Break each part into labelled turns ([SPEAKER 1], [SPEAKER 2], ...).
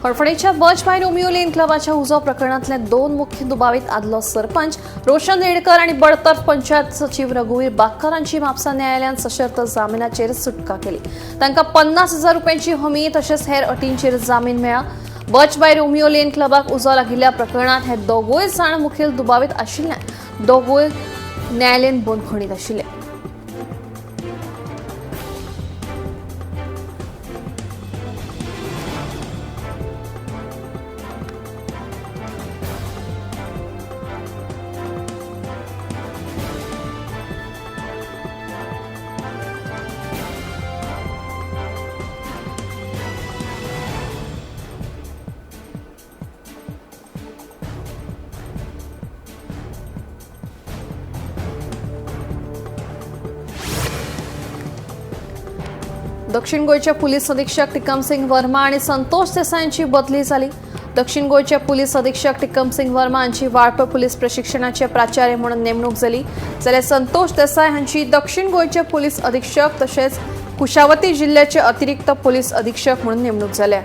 [SPEAKER 1] हडफडेच्या बच by Romeo Lane क्लबाच्या उजो प्रकरणांतले 2 मुख्य दुबावीत आदलो सरपंच रोशन रेडकर आणि बडतर्फ पंचायत सचिव रघुवीर बागकार हांची म्हापसा न्यायालयान सशर्त जामिनाचेर सुटका केली. तांकां 50,000 रुपयांची हमी तशेंच हेर अटींचेर जामीन मेळ्ळा. बच बाय रोमियो लेन क्लबाक उजो लागिल्ल्या प्रकरणांत हे दोगूय जाण मुखेल दुबावीत आशिल्ल्यान दोगूय न्यायालयीन बंदखणीत आशिल्ले. दक्षिण गोंयचे पुलीस अधीक्षक टिकमसिंग वर्मा आणि संतोष देसाई यांची बदली झाली. दक्षिण गोंयचे पुलीस अधीक्षक टिकमसिंग वर्मा यांची वाळपय पुलीस प्रशिक्षणाचे प्राचार्य म्हणून नेमणूक झाली. जाल्यार संतोष देसाई हांची दक्षिण गोंयचे पुलीस अधीक्षक तशेंच कुशावती जिल्ह्याचे अतिरिक्त पुलीस अधीक्षक म्हणून नेमणूक झाल्या.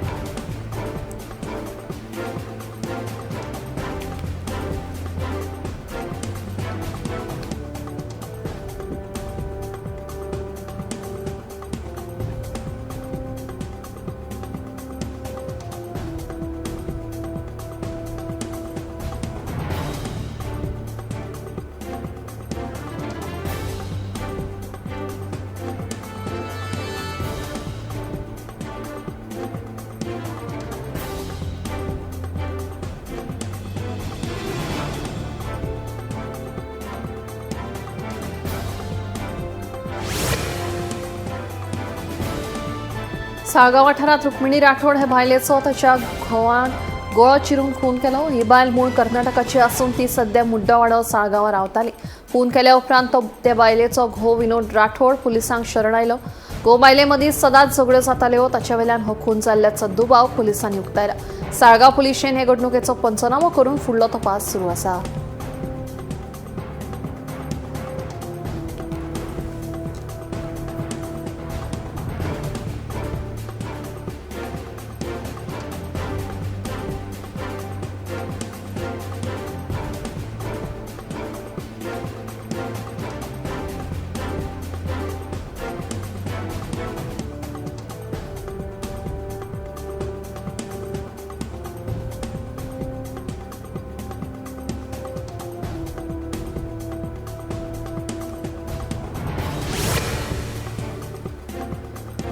[SPEAKER 1] साळगांव वाठारांत रुक्मिणी राठोड हे बायलेचो ताच्या घोवान गोळो चिरून खून केलो. ही बायल मूळ कर्नाटकाची आसून ती सध्या मुड्डावाडो साळगांवां रावताली. खून केल्या उपरांत तो ते बायलेचो घोव विनोद राठोड पुलिसांक शरण आयलो. घोव बायले मदीं सदांच झगड्यो जाताल्यो, ताच्या वेल्यान हो खून जाल्ल्याचो दुबाव पुलिसांनी उक्तायला. साळगांव पुलिशेन हे घडणुकेचो पंचनामो करून फुडलो तपास सुरू आसा.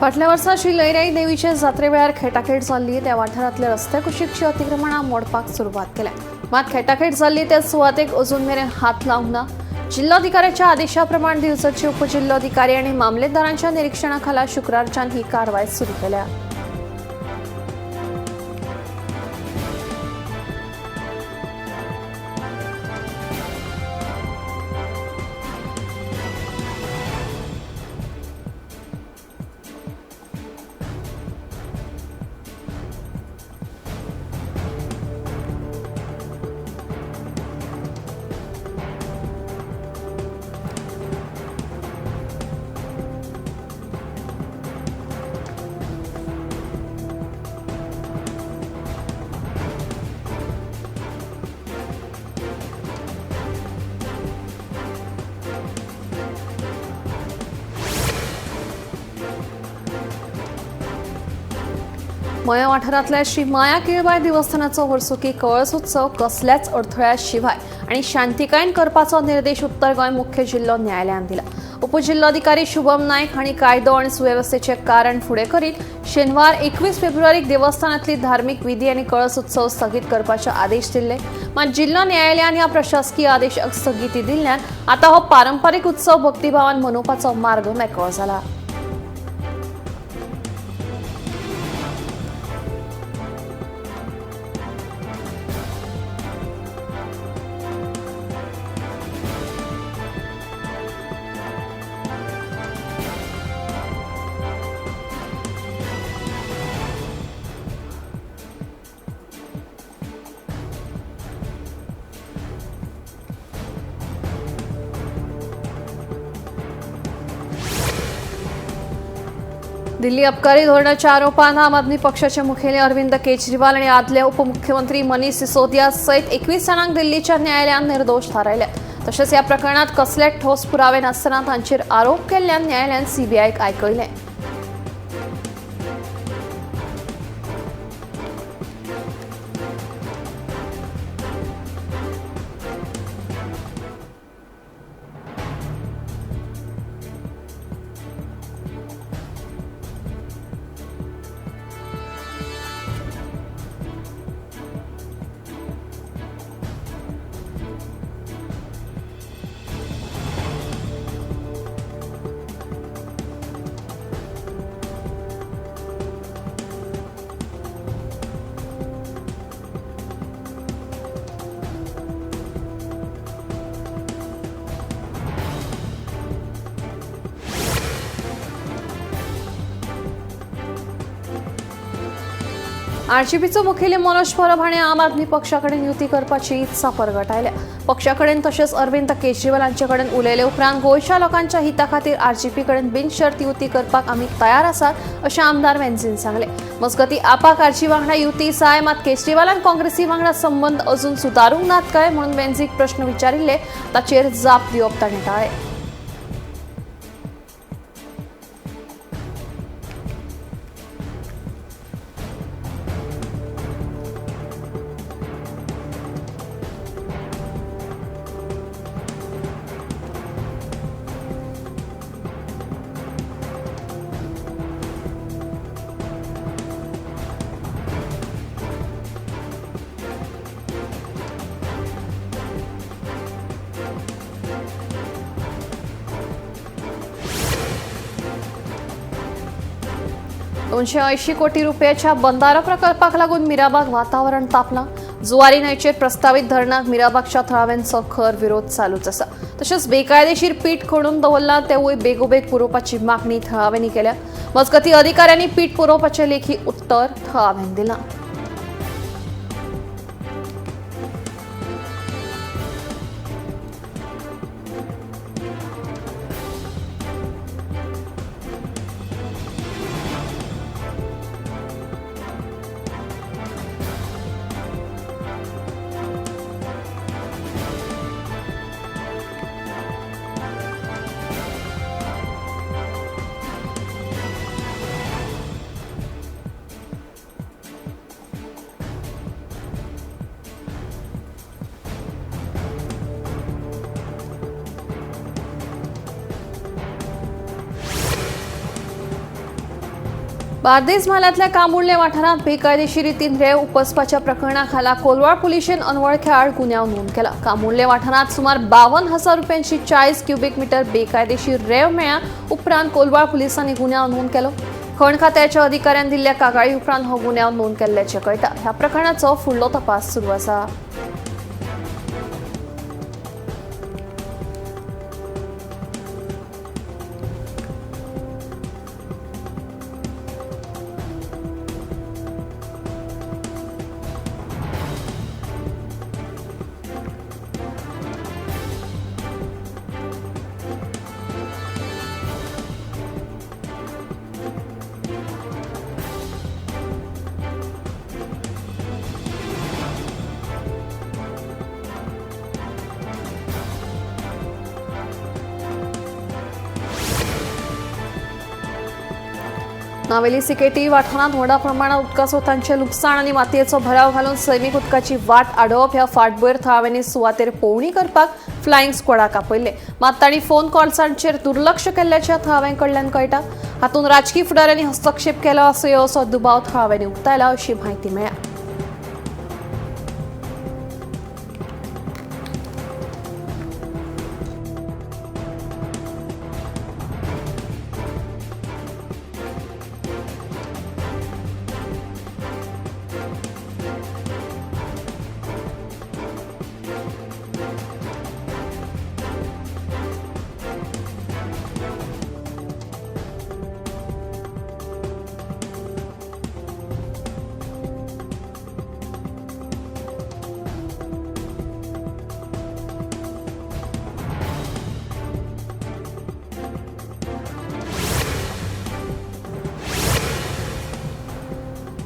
[SPEAKER 1] फाटल्या वर्सा श्री लयराई देवीचे जात्रे वेळार खेटाखेट जाल्ली त्या वाठारांतल्या रस्त्या कुशीकची अतिक्रमणां मोडपाक सुरवात केल्या. मात खेटाखेट जाल्ली त्या सुवातेक अजून मेरेन हात लावंक ना. जिल्लोधिकाऱ्याच्या आदेशा प्रमाण दिवचलचे उपजिल्लोधिकारी आनी मामलेदारांच्या निरीक्षणाखाला शुक्रारच्यान ही कारवाय सुरू केल्या. मया वाठारांतल्या श्री माया केळबाय देवस्थानाचो वर्सुकी कळस उत्सव कसल्याच अडथळ्या शिवाय आणि शांतिकायेन करपाचो निर्देश उत्तर गोंय मुख्य जिल्लो न्यायालयान दिला. उपजिल्लोधिकारी शुभम नायक हांणी कायदो आनी सुवेवस्थेचे कारण फुडें करीत शेनवार 21 फेब्रुवारीक देवस्थानांतली धार्मीक विधी आनी कळस उत्सव स्थगीत करपाचे आदेश दिल्ले. मात जिल्लो न्यायालयान ह्या प्रशासकीय आदेशाक स्थगिती दिल्ल्यान आतां हो पारंपारीक उत्सव भक्तिभावान मनोवपाचो मार्ग मेकळो जाला. दिल्ली अबकारी धोरणाच्या आरोपान आम आदमी पक्षाचे मुखेली अरविंद केजरीवाल आणि आदले उपमुख्यमंत्री मनीष सिसोदिया सयत 21 जाणांक दिल्लीच्या न्यायालयान निर्दोष थारायले. तशेंच या प्रकरणात कसले ठोस पुरावे नासतना तांचेर आरोप केल्ल्यान न्यायालयान सीबीआयक आयकयलें. आरजीपीचो मुखेली मनोज परब हाणें आम आदमी पक्षा कडेन युती करपाची इत्सा परगटायल्या. पक्षा कडेन तशेंच अरविंद केजरीवाल हांचे कडेन उलयले उपरांत गोंयच्या लोकांच्या हिता खातीर आरजीपी कडेन बिनशर्त युती करपाक आमी तयार आसात अशें आमदार वेन्झीन सांगलें. मजगतीं आपाक आरजी वांगडा युती जाय, मात केजरीवालान काँग्रेसी वांगडा संबंद अजून सुदारूंक नात काय म्हणून वेन्झीक प्रश्न विचारिल्ले ताचेर जाप दिवप ताणें टाळ्ळें. $280 कोटी रुपयाच्या बंधारा प्रकल्पाक लागून मिराबाग वातावरण तापलां. जुवारी न्हंयचेर प्रस्तावीत धरणाक मिराबागच्या थळाव्यांचो खर विरोध चालूच आसा. तशेंच बेकायदेशीर पीठ खणून दवरलां तेवूय बेगोबेग पुरोवपाची मागणी थळाव्यांनी केल्या. मजगतीं अधिकाऱ्यांनी पीठ पुरोवपाचें लेखी उत्तर थळाव्यांक दिलां. बार्देस म्हालांतल्या कामुर्ले वाठारांत बेकायदेशीर रितीन रेंव उपसपाच्या प्रकरणा खाला कोलवाळ पुलिशेन अनवळख्या आड गुन्यांव नोंद केला. कामुर्ले वाठारांत सुमार 52,000 रुपयांची 40 क्युबीक मिटर बेकायदेशीर रेंव मेळ्ळ्या उपरांत कोलवाळ पुलिसांनी गुन्यांव नोंद केलो. खण खात्याच्या अधिकाऱ्यान दिल्ल्या कागाळी उपरांत हो गुन्यांव नोंद केल्ल्याचें कळटा. ह्या प्रकरणाचो फुडलो तपास सुरू आसा. नावेली सिकेटी वाठारांत व्हडा प्रमाणात उदका स्रोतांचें लुकसाण आनी मातयेचो भराव घालून सैमीक उदकाची वाट आडोवप ह्या फाटभुंयेर थळाव्यांनी सुवातेर पळोवणी करपाक फ्लायिंग स्क्वॉडाक आपयल्ले. मात तांणी फोन कॉल्सांचेर दुर्लक्ष केल्ल्याचें थळाव्यां कडल्यान कळटा. हातूंत राजकी फुडाऱ्यांनी हस्तक्षेप केला असो दुबाव थळाव्यांनी उक्तायला अशी म्हायती मेळ्ळ्या.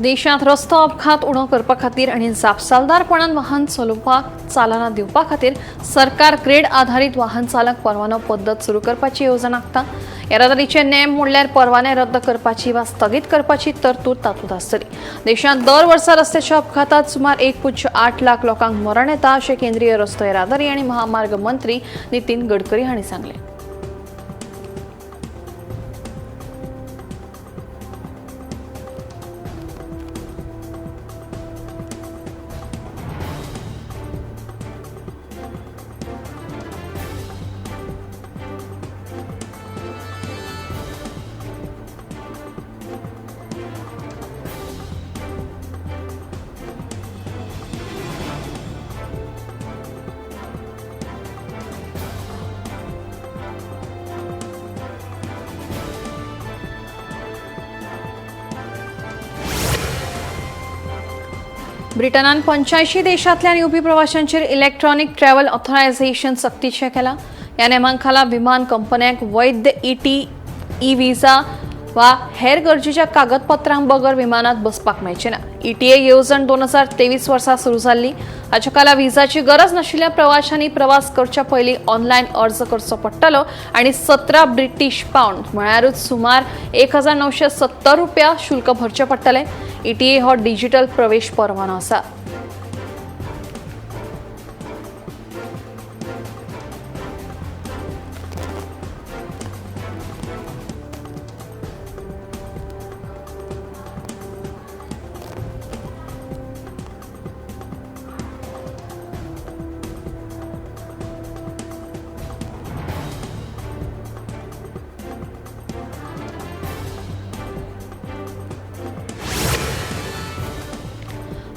[SPEAKER 1] देशांत रस्तो अपघात उणो करपा खातीर आनी जापसालदारपणान वाहन चलोवपाक चालना दिवपा खातीर सरकार ग्रेड आधारीत वाहन चालक परवानो पद्दत सुरू करपाची येवजण आंखता. येरादारीचे नेम मोडल्यार परवाने रद्द करपाची वा स्थगीत करपाची तरतूद तातूंत आसतली. देशांत दर वर्सा रस्त्याच्या अपघातात सुमार 1.8 लाख लोकांक मरण येता अशें केंद्रीय रस्तो येरादारी आनी महामार्ग मंत्री नितीन गडकरी हांणी सांगलें. ब्रिटनान 85 देशांतल्यान येवपी प्रवाशांचेर इलेक्ट्रॉनिक ट्रॅव्हल ऑथरायझेशन सक्तीचें केलां. ह्या नेमांखाला विमान कंपन्यांक वैध ईटी ई व्हिसा वा हेर गरजेच्या कागदपत्रां बगर विमानात बसपाक मेळचें ना. ईटीए येवजण 2023 वर्सा सुरू जाल्ली. हाच्या खाला व्हिसाची गरज नाशिल्ल्या प्रवाशांनी प्रवास करच्या पयलीं ऑनलायन अर्ज करचो पडटलो आनी 17 ब्रिटीश पावंड म्हळ्यारूच सुमार 1970 रुपया शुल्क भरचें पडटलें. ईटीए हो डिजिटल प्रवेश परवानो आसा.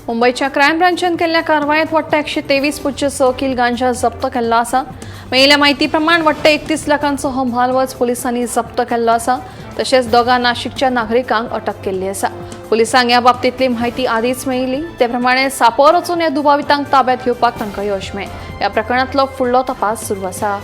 [SPEAKER 1] मुंबईच्या क्रायम ब्रांचान केल्ल्या कारवायेत वट्ट 123.6 किल गांजा जप्त केल्लो आसा. मेळिल्ल्या म्हायती प्रमाण वट्ट 31 लाखांचो हो म्हालवज पुलिसांनी जप्त केल्लो आसा. तशेंच दोगां नाशिकच्या नागरिकांक अटक केल्ली आसा. पुलिसांक ह्या बाबतींतली म्हायती आदींच मेळिल्ली. ते प्रमाणे सापोर वचून ह्या दुबावितांक ताब्यांत घेवपाक तांकां यश मेळ्ळें. ह्या प्रकरणांतलो फुडलो तपास सुरू आसा.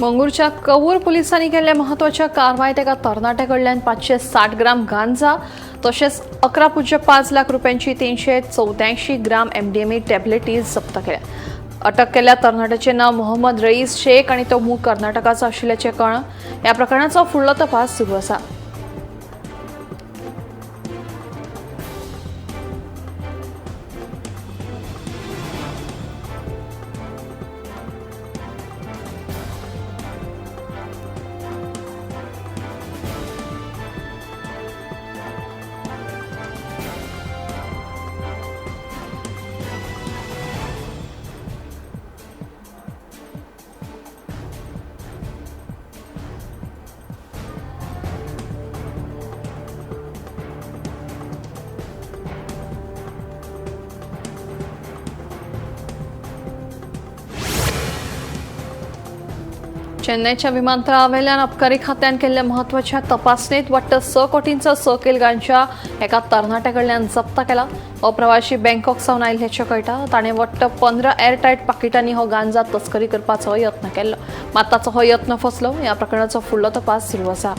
[SPEAKER 1] मंगूरच्या कवूर पोलिसांनी केल्ल्या म्हत्वाच्या कारवायेत एका तरणाट्या कडल्यान 560 ग्राम गांजा तशेंच 11.5 लाख रुपयांची 384 ग्राम एमडीएमए टॅबलेटी जप्त केल्या. अटक केल्ल्या तरणाट्याचें नांव मोहम्मद रईस शेख आनी तो मूळ कर्नाटकाचो आशिल्ल्याचें कळ्ळां. ह्या प्रकरणाचो फुडलो तपास सुरू आसा. चेन्नईच्या विमानतळावेल्यान अबकारी खात्यान केल्ल्या म्हत्वाच्या तपासणेत वट्ट 6 कोटींचो 6 किल गांजा एका तरणाट्या कडल्यान जप्त केला. हो प्रवाशी बँकॉक सावन आयिल्ल्याचें कळटा. ताणें वट्ट 15 एअरटायट पाकिटांनी हो गांजा तस्करी करपाचो यत्न केल्लो, मात ताचो हो यत्न फसलो. ह्या प्रकरणाचो फुडलो तपास सुरू आसा.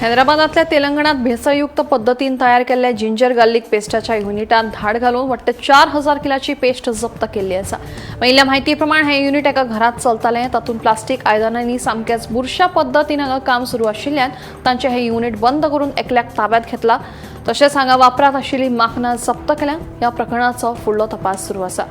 [SPEAKER 1] हैदराबादांतल्या तेलंगणात भेसळयुक्त पद्दतीन तयार केल्ल्या जिंजर गार्लिक पेस्टाच्या युनिटात धाड घालून वट्ट 4000 किलाची पेस्ट जप्त केल्ली आसा। मेळिल्ल्या म्हायती प्रमाण हे युनिट एका घरात चलतालें। तातूंत प्लास्टीक आयदनांनी सामक्याच बुरशा पद्दतीन हांगा काम सुरू आशिल्ल्यान तांचें हे युनिट बंद करून एकल्याक ताब्यात घेतला। तशेंच हांगा वापरात आशिल्ली माकनां जप्त केल्या। ह्या प्रकरणाचो फुडलो तपास सुरू आसा।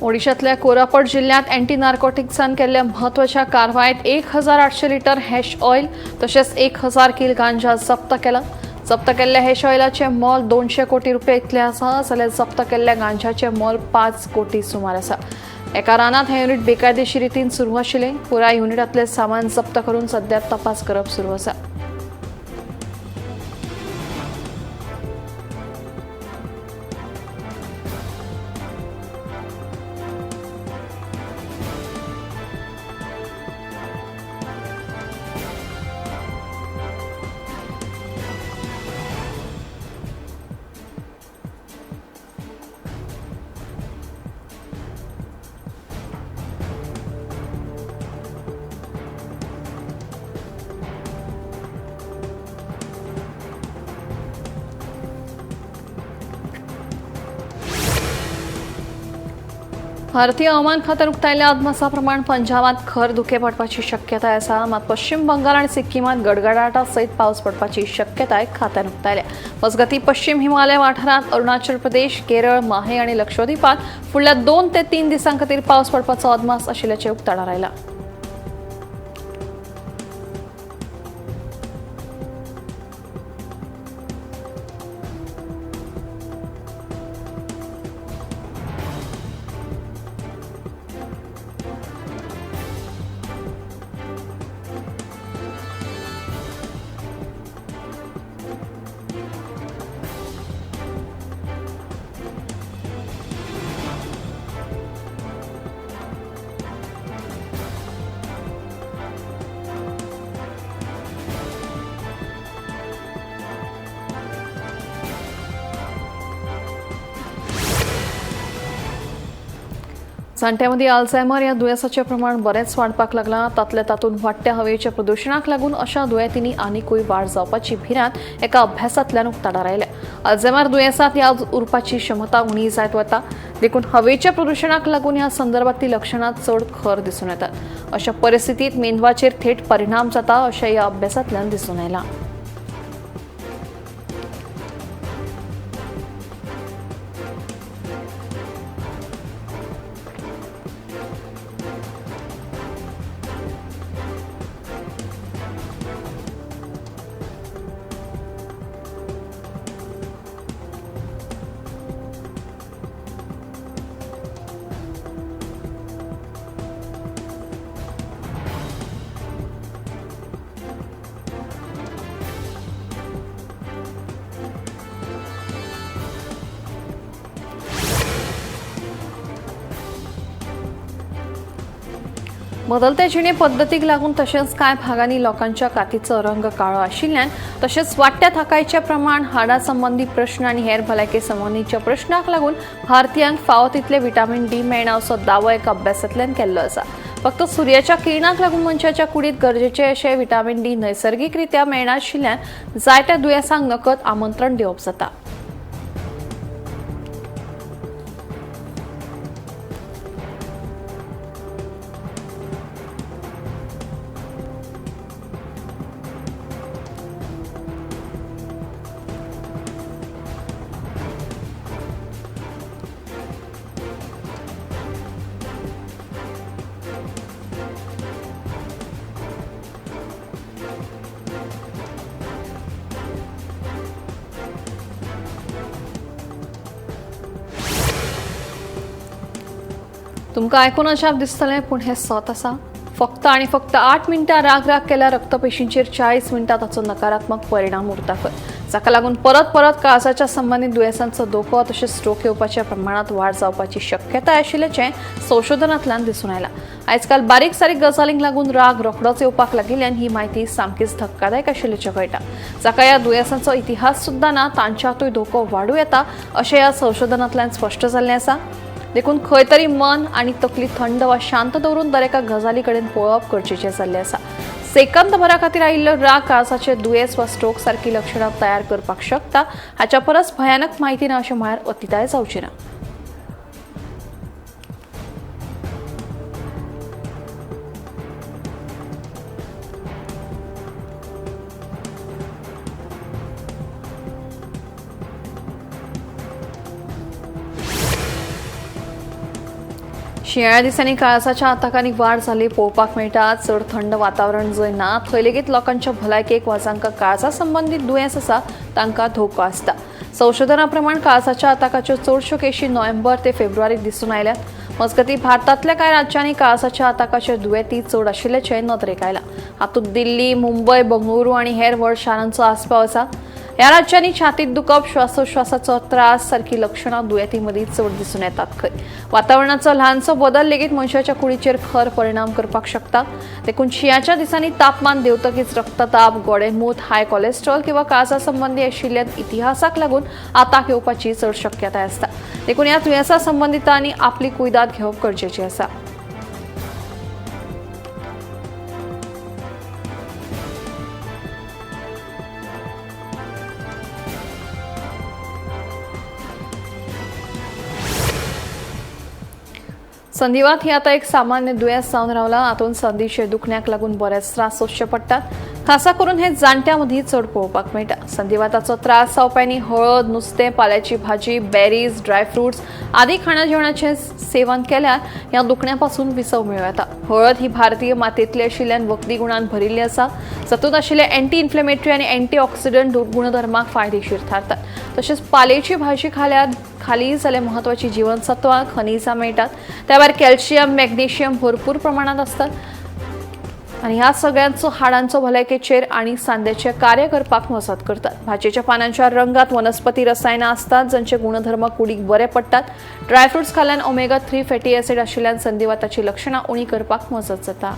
[SPEAKER 1] ओडिशातल्या कोरापट जिल्ह्यात अँटी नार्कोटिक्सान केल्ल्या म्हत्वाच्या कारवायेत 1800 लिटर हॅश ऑयल तशेंच 1000 किल गांजा जप्त केला। जप्त केल्ल्या हॅश ऑयलाचे मोल 200 कोटी रुपये इतले आसा, जाल्यार जप्त केल्ल्या गांजाचे मोल 5 कोटी सुमार आसा। एका रानात हे युनिट बेकायदेशीर रितीन सुरू आशिल्लें। पुराय युनिटांतलें सामान जप्त करून सध्या तपास करप सुरू आसा। भारतीय हवामान खात्यान उक्तायल्ल्या अदमासा प्रमाण पंजाबात खर धुकें पडपाची शक्यताय आसा। मात पश्चिम बंगाल आनी सिक्किमात गडगडाटा सयत पावस पडपाची शक्यताय खात्यान उक्तायल्या। मजगतीं पश्चिम हिमालय वाठारांत अरुणाचल प्रदेश, केरळ, माहे आनी लक्षद्वीपात फुडल्या 2 ते 3 दिसां खातीर पावस पडपाचो अदमास आशिल्ल्याचें उक्ताडार आयलां। जाण्ट्यांमदीं अल्झायमर ह्या दुयेंसाचें प्रमाण बरेंच वाडपाक लागलां। तातल्या तातूंत वाडट्या हवेच्या प्रदुशणाक लागून अशा दुयेंतींनी आनिकूय वाड जावपाची भिरांत एका अभ्यासांतल्यान उक्ताडार आयल्या। अल्झायमर दुयेंसांत याद उरपाची क्षमता उणी जायत वता, देखून हवेच्या प्रदुशणाक लागून ह्या संदर्भातली लक्षणां चड खर दिसून येतात। अशा परिस्थितीत मेंदवाचेर थेट परिणाम जाता अशें ह्या अभ्यासांतल्यान दिसून आयलां। बदलते जिणे पद्दतीक लागून तशेंच कांय भागांनी लोकांच्या कातीचो रंग काळो आशिल्ल्यान तशेंच वाडट्या थाकायचें प्रमाण, हाडा संबंदी प्रश्न आनी हेर भलायके संबंदीच्या प्रश्नाक लागून भारतीयांक फावो तितले विटामीन डी मेळना असो दावो एका अभ्यासांतल्यान केल्लो आसा। फक्त सुर्याच्या किरणाक लागून मनशाच्या कुडींत गरजेचे अशें विटामीन डी नैसर्गिकरित्या मेळनाशिल्ल्यान जायत्या दुयेंसांक नकद आमंत्रण दिवप जाता। तुमकां आयकून अजाप दिसतलें, पूण हें सत आसा. फक्त आनी फक्त 8 मिनटां राग राग केल्यार रक्तपेशींचेर 40 मिनटां ताचो नकारात्मक परिणाम उरता खंय, जाका लागून परत परत काळजाच्या संबंदीत दुयेंसांचो धोको तशेंच स्ट्रोक येवपाच्या प्रमाणांत वाड जावपाची शक्यताय आशिल्ल्याचें संशोधनांतल्यान दिसून आयलां. आयजकाल बारीक सारीक गजालींक लागून राग रोखडोच येवपाक लागिल्ल्यान ही म्हायती सामकीच धक्कादायक आशिल्ल्याचें कळटा. जाका ह्या दुयेंसांचो इतिहास सुद्दां ना तांच्यातूय धोको वाडूं येता अशें ह्या संशोधनांतल्यान स्पश्ट जाल्लें आसा. देखून खंय तरी मन आनी तकली थंड वा शांत दवरून दरेका गजाली कडेन पळोवप गरजेचें जाल्लें आसा. सेकंदभरा खातीर आयिल्लो राग काळजाचे दुयेंस वा स्ट्रोक सारकी लक्षणां तयार करपाक शकता. हाच्या परस भयानक म्हायती ना अशें म्हळ्यार अतिताय जावची ना. शिंयाळ्या दिसांनी काळजाच्या आताकांनी वाड जाल्ली पळोवपाक मेळटा. चड थंड वातावरण जंय ना थंय लेगीत लोकांच्या भलायकेक वा जांकां काळजा संबंदीत दुयेंस आसा तांकां धोको आसता. संशोधना प्रमाण काळजाच्या आताकाच्यो चडश्यो केशी नोव्हेंबर ते फेब्रुवारीत दिसून आयल्यात. मजगतीं भारतांतल्या कांय राज्यांनी काळजाच्या आताकाचे दुयेंती चड आशिल्ल्याचें नदरेक आयलां. हातूंत दिल्ली, मुंबय, बंगळुरू आनी हेर व्हड शारांचो आस्पाव आसा. ह्या राज्यांनी छातीत दुखप, श्वासोश्वासाचो त्रास सारकी लक्षणां दुयेंती मदीं चड दिसून येतात खंय. वातावरणाचो ल्हानसो बदल लेगीत मनशाच्या कुडीचेर खर परिणाम करपाक शकता. देखून शिंयाच्या दिसांनी तापमान देंवतकीच रक्तदाब, गोडेंमूत, हाय कोलेस्ट्रॉल किंवा काळजा संबंदी आशिल्ल्या इतिहासाक लागून आताक येवपाची चड शक्यताय आसता. देखून ह्या दुयेंसा संबंदितांनी आपली कुयदाद घेवप गरजेची आसा. संधिवात ही आता एक सामान्य दुयेंस जावन रावला. हातूंत संधीचे दुखण्याक लागून बरेच त्रास सोंसचे पडटात. खासा करून हे जाणट्यां मदीं चड पळोवपाक मेळटा. संधिवाताचो त्रास जावप्यांनी हळद, नुस्तें, पाल्याची भाजी, बेरीज, ड्रायफ्रुट्स आदी खाणा जेवणाचें सेवन केल्यार ह्या दुखण्या पासून विसव मेळूं येता. हळद ही भारतीय मातयेंतली आशिल्ल्यान वखदी गुणान भरिल्ली आसा. जातूंत आशिल्ले एंटी इन्फ्लेमेटरी आनी एंटी ऑक्सिडंट गुणधर्माक फायदेशीर थारतात. तशेंच पालेची भाजी खाली जाल्यार म्हत्वाची जीवनसत्वां, खनिजां मेळटात. त्या भायर कॅल्शियम, मॅग्नेशियम भरपूर प्रमाणांत आसतात आनी ह्या सगळ्यांचो हाडांचो भलायकेचेर आनी सांद्याचें कार्य करपाक मजत करतात. भाजयेच्या पानांच्या रंगात वनस्पती रसायनां आसतात जांचे गुणधर्म कुडीक बरे पडटात. ड्रायफ्रुट्स खाल्ल्यान ओमेगा 3 फॅटी ॲसिड आशिल्ल्यान संधिवाताची लक्षणां उणी करपाक मजत जाता.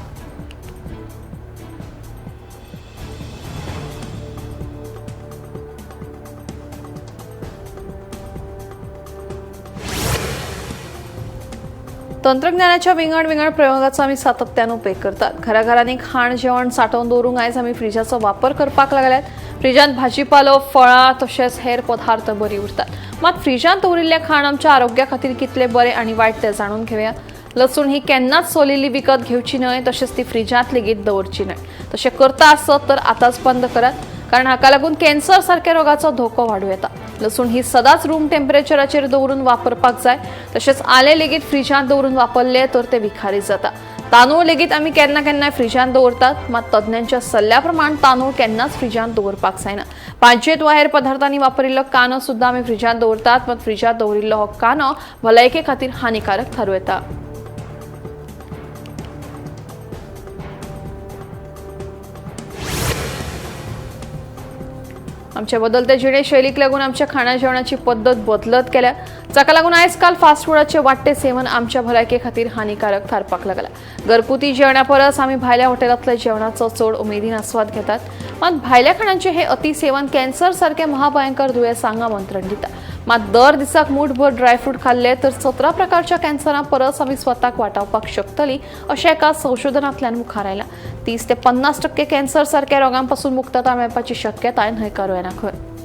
[SPEAKER 1] तंत्रज्ञानाच्या विंगड विंगड प्रयोगाचो आमी सातत्यान उपेग करतात. घराघरांनी खाण जेवण सांठोवन दवरूंक आयज आमी फ्रिजाचो वापर करपाक लागल्यात. फ्रिजांत भाजीपालो, फळां तशेंच हेर पदार्थ बरी उरतात. मात फ्रिजांत दवरिल्लें खाण आमच्या आरोग्या खातीर कितलें बरें आनी वायट तें जाणून घेवया. लसूण ही केन्नाच सोलिल्ली विकत घेवची न्हय, तशेंच ती फ्रिजांत लेगीत दवरची न्हय. तशें करता आसत तर आतांच बंद करात, कारण हाका लागून कॅन्सर सारक्या रोगाचो धोको वाडूं येता. लसूण ही सदांच रूम टेम्परेचराचेर दवरून वापरपाक जाय. तशेंच आलें लेगीत फ्रिजांत दवरून वापरलें तर तें विखारी जाता. तांदूळ लेगीत आमी केन्ना केन्नाय फ्रिजांत दवरतात, मात तज्ञांच्या सल्ल्या प्रमाण तांदूळ केन्नाच फ्रिजांत दवरपाक जायना. भाजयेंत वा हेर पदार्थांनी वापरिल्लो कांदो सुद्दां आमी फ्रिजांत दवरतात, मात फ्रिजांत दवरिल्लो हो कांदो भलायके खातीर हानिकारक थारूं येता. आमच्या बदलत्या जिणेशैलीक लागून आमच्या खाणा जेवणाची पद्दत बदलत गेल्या, जाका लागून आयजकाल फास्ट फुडाचे वाडटे सेवन आमच्या भलायके खातीर हानिकारक थारपाक लागला. घरगुती जेवणा परस आमी भायल्या हॉटेलांतल्या जेवणाचो चड उमेदीन आस्वाद घेतात. मात भायल्या खाणांचे हे अतिसेवन कॅन्सर सारखे महाभयंकर दुयेंसांक आमंत्रण दिता. मात दर दिसाक मूठभर ड्रायफ्रूट खाल्ले तर 17 प्रकारच्या कॅन्सरा परस आमी स्वताक वाटावपाक शकतली अशें एका संशोधनांतल्यान मुखार आयलां. 30 ते 50% कॅन्सर सारक्या रोगांपासून मुक्तता मेळपाची शक्यताय न्हयकारूं येना खंय.